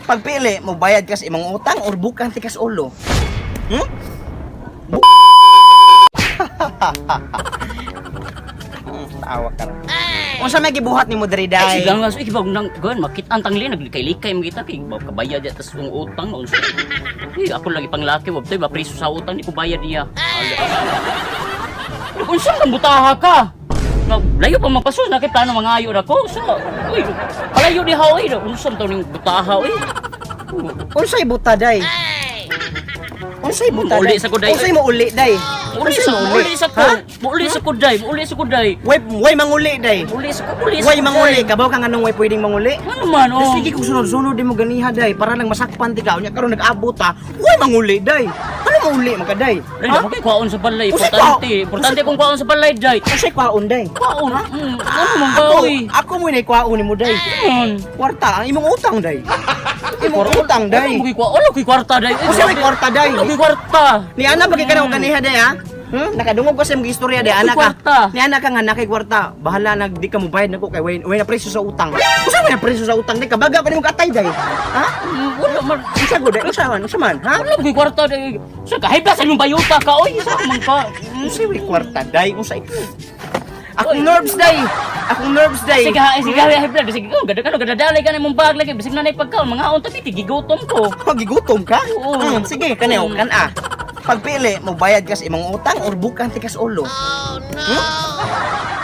Pagpili, mo bayad ka sa imong utang or bukan tikas ulo. Tawa ka. Unsa may gibuhat nimo diri Ay, day? sige nga, so ikibag nang gan makita ang tangli naglikay-likay mo kita kay kabayad ya tas yung utang unsa. Uy, ako lagi panglaki wab toy mapriso sa utang di ko bayad niya. Unsa kang butaha ka? Na, layo pa magpasos na kay plano mangayo na ko. So, uy, palayo di ha oy, unsa man taw ning butaha oy. Unsay buta day? Unsay buta Uli day? sa ko, day. Unsay mo uli day? Uli Unsay sa mo uli sa ko. Ha? Uli sa ko day, uli sa ko day. Way manguli day. Uli sa ko, uli sa Way ko, manguli, day. kabaw ka nganong way pwedeng manguli? Ano man oh. Sige kung sunod-sunod di mo ganiha day para lang masakpan ti ka unya karon nag-abot ta. Way manguli day. Ano mauli man ka day? Ay, dapat kay kwaon sa balay. Unsay Importante. Importante kung kwaon sa balay, day. Unsay kwaon day? Kwaon? Ano man ba, Ako, oy? ako mo na kwaon nimo day. Kwarta ang imong utang day. Imong utang day. Ano mo kwaon? Wala ko'y kwarta, day. Unsay may kwarta day? Wala ko'y kwarta. Ni ana bagay ka na og kaniha day ha? Nakadungog ko sa imong istorya day ana ka. Kwarta. Ni ana ka nga nakay kwarta. Bahala nag di ka mo bayad nako kay way na presyo sa utang. Unsa may na presyo sa utang day? Kabaga pa nimo katay day. Ha? Wala man. Unsa gud day? Unsa man? Unsa man? Ha? Wala ko'y kwarta, day. Sa kahibla sa imong bayuta ka, oy. Sa man ka. Unsa may kwarta day? Unsa Akong nerves day. Akong nerves day. Sige ha, sige ha, hibla. Sige ko, gada ka, gada dalay ka na imong bag lagi. Bisag na pagkaon, mga unta biti gigutom ko. Magigutom ka? Oo. Sige, kaniw, kan ah. Pagpili, mo bayad ka sa imong utang or bukan tikas ulo. Oh, no.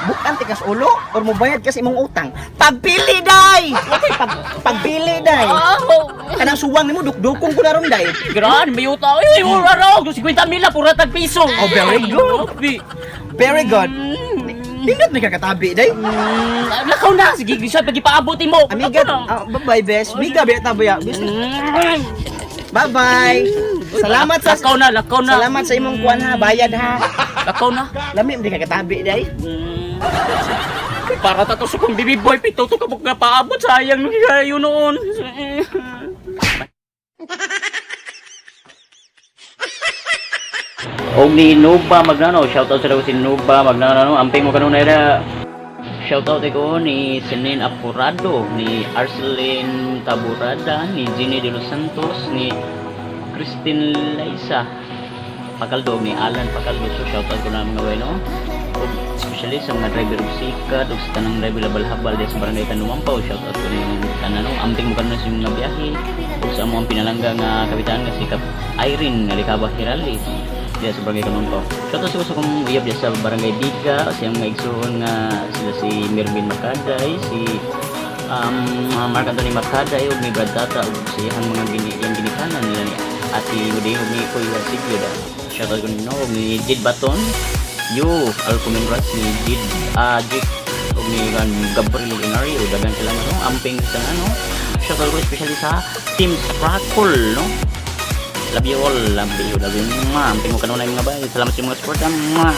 Bukan tikas ulo or mobayad ka sa imong utang. Pagpili day. Pagpili day. Ah, oh. Kanang suwang nimo dukdukong ko na ron day. Gran, bayuta. Oy, oy, mura raw. 50 mil na, pura tag piso. Oh, very good. Very good. Nindot may kakatabi day. Lakaw na. Sige, siya, pag-ipaabuti mo. Amiga, Lakaw na. ah, bye-bye bes. Miga biya tabi ya. Bye-bye. Salamat sa Lakaw na, lakaw na. Salamat sa imong kuan ha, bayad ha. Lakaw na. Lami di kakatabi day. Para tato sa kong baby boy, pito to kabuk nga paabot. Sayang nung kayo noon. Og ni Nuba Magnano, shoutout sa daw si Nuba Magnano, amping mo kanunay ra. Shoutout ko ni Senin Apurado, ni Arceline Taburada, ni Ginny De Los Santos, ni Christine Laisa Pakaldo, ni Alan Pakaldo. So shoutout ko na mga bueno. Ug especially sa mga driver og sikat ug sa tanang driver labal-habal diya sa barangay Kanumampaw, shoutout ko ni tanan no, amping mo kanon sa imong mga biyahe. Ug sa among pinalangga nga kapitan nga si Kap Irene nga Likaba Hirali diya sa barangay Kanumampaw. Shoutout sa kong uyab diya sa barangay Biga, sa iyang mga igsoon nga sila si Mervin Macaday, si Mark Anthony Macaday ug ni Brad Tata ug sa iyang mga iyang ginikanan nila ni Ate Uday ug ni Kuya Sigyo da. Shoutout ko nino ug ni Jid Baton, Yu Alcomenras ni Jid Jik ug ni kan Gabriel Inario dagan sila no amping sa ano. Shoutout ko especially sa Team Sparkle no. Love you all, love you, love you. Mwah. Amping mo kanunay mga bay. Salamat sa mga support. Mwah.